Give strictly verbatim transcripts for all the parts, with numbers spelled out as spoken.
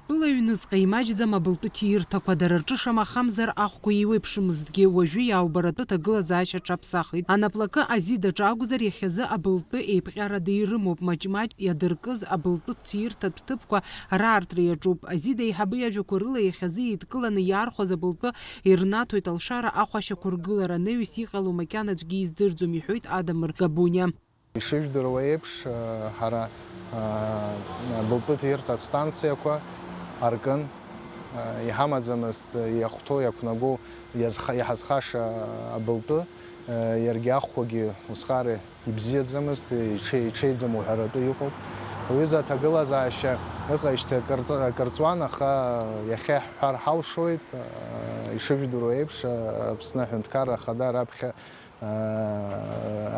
Тәыла аҩныҵҟа имаҷӡам абылтәы ҭиирҭақәа, дара рҿы шамахамзар ахәқәа еиуеиԥшымызҭгьы, уажәы иаубаратәы ҭагылазаашьа аҽаԥсахит. Анаплакы Азидаҿы акәзар, иахьазы абылтәы еиԥҟьарада ирымоуп, маҷ-маҷ иадыркыз абылтәы ҭиирҭатә ҭыԥқәа раартра иаҿуп. Азида аиҳабы иажәақәа рыла, иахьазы еидкыланы иаархәаз абылтәы ирнаҭоит алшара ахәашьақәа ргылара, анаҩс иҟало макьана аӡәгьы издырӡом, иҳәоит Адамыр Габуниа. Ишыжәдыруа еиԥш, ҳара былтәы ҭирҭатә станциақәа аркын, иҳамаӡамызт иахәҭоу, иақәнагоу, иазха-, иҳазхаша абылтәы, иаргьы ахәқәагьы усҟар ибзиаӡамызт, иҽеи-, иҽеиӡам уҳәаратәы иҟоуп. Уҩыза аҭагылазаашьа ыҟаижьҭеи акыр ҵ-, акыр ҵуан, аха иахьа иаҳҳәар ҳалшоит, ишыжәдыруа еиԥш, Аԥсны Аҳәынҭқарра Ахада раԥхьа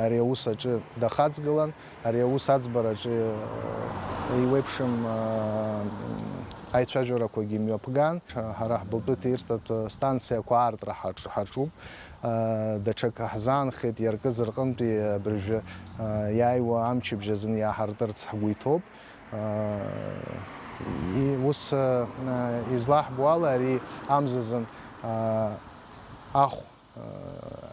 ари аус аҿы дахаҵгылан, ари аус аӡбараҿы еиуеиԥшым аицәажәарақәагьы мҩаԥган. Ҳара ҳбылтәы ҭирҭатә станциақәа аартра ҳаҿ-, ҳаҿуп. Даҽак ҳзаанхеит, иаркыз рҟынтәи абыржәы иааиуа амчыбжь азын иааҳартырц ҳгәы иҭоуп. И-, ус излаҳбо ала, ари амзазын ахә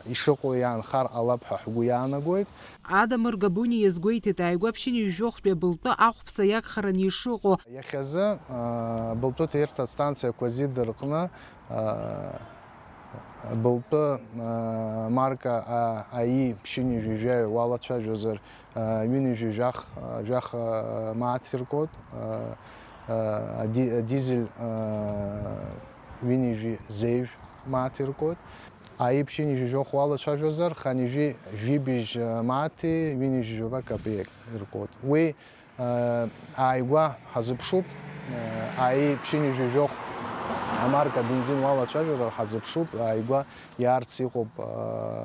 ишыҟоу иаанхар ҟалап ҳәа ҳгәы иаанагоит. Адамыр Габуниа иазгәеиҭеит, ааигәа ԥшьынҩажәохәтәи абылтәы ахәԥса иагхараны ишыҟоу. Иахьазы абылтәы ҭирҭатә станциақәа зидыркны абылтәы марка АИ ԥшьынҩажәи жәаҩа уалацәажәозар, ҩынҩажәи жәах, жәах мааҭ иркуеит, ади-, адизель ҩынҩажәи зеижә мааҭ иркуеит. АИ ԥшьынҩажәи жәохә уалацәажәозар, хынҩажәи жәибжь мааҭи ҩынҩажәи жәаба капеик иркуеит. Уи ааигәа ҳазыԥшуп, АИ ԥшьынҩажәи жәохә амарка абензин уалацәажәозар ҳазыԥшуп, ааигәа иаарц иҟоуп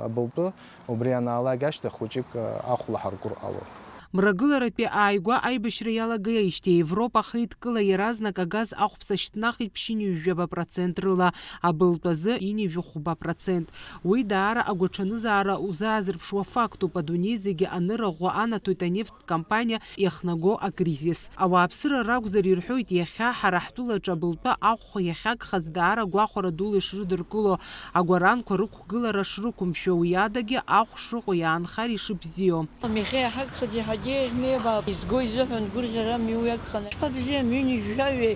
абылтәы. Убри анаалак ашьҭахь хәыҷык ахә лаҳаркур ҟалоит. Мрагыларатәи ааигәа аибашьра иалагеижьҭеи Европа ахеидкыла иаразнак агаз ахәԥса шьҭнахит ԥшьынҩажәаба процент рыла, абылтә азы ҩынҩажәи хәба процент. Уи даара агәаҽанызаара узаазырԥшуа фактуп, адунеи зегьы анырахә анаҭоит анефттә компаниа иахнаго акризис. Ауааԥсыра ракәзар ирҳәоит, иахьа ҳара ҳтәылаҿы абылтәы ахә иахьагхаз даара гәахәара дула ишрыдыркыло, агәаранқәа рықәгылара шрықәымшәо, уи адагьы ахә шыҟоу иаанхар ишыбзиоу. Иахьа иҳагхаз иҳагьежьми, ба изго изыҳәан гәырӷьара мҩа иагханы. Ишԥабзиам, ҩынҩажәи жәаҩеи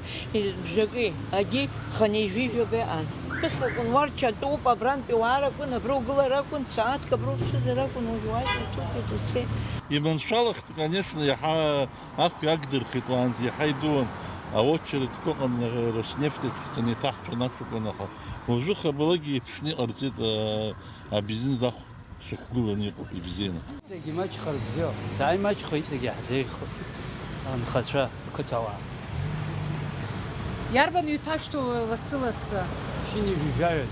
бжаки, ади хынҩажәи жәаба иҟан. Ԥыхьа Кәынуарча атәоуп, абрантәи уаар акәын, абра угылар акәын, сааҭк абра уԥшызар акәын, уажә уааит, уҭыԥеит, уцеит. Иманшәалахт, конечно, иаҳа ахә иагдырхеит, уаанӡа иаҳа идуан. Аочередқәа ыҟан, Роснефть ахь ҳцаны иҭаҳҭәон ашәақәа, аха уажәы хабалагьы иԥшны иҟарҵеит, а, абензин ахә шьақәгыланы иҟоуп, ибзианы. Иҵегь имаҷхар бзиоуп, сааимаҷхо иҵегь иаҳзеиӷьхоит анхацәа, ақыҭауаа. Иарбан ҩҭашәҭуа лассы-лассы? Ԥшьынҩажәи жәаҩа.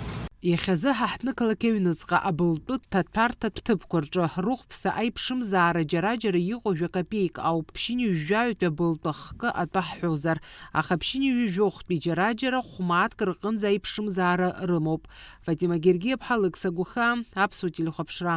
Иахьазы ҳа ҳҭнықалақь аҩныҵҟа абылтәы ҭаҭәарҭатә ҭыԥқәа рҿы рыхәԥса аиԥшымзаара џьара-џьара иҟоу жәа-капеик ауп, ԥшьынҩажәи жәаҩатәи абылтәы хкы атәы ҳҳәозар, аха ԥшьынҩажәи жәохәтәи џьара-џьара хә-мааҭк рҟынӡа аиԥшымзаара рымоуп. Фатима Гергиаԥҳа, Лыкса Гәыхаа, Аԥсуа телехәаԥшра.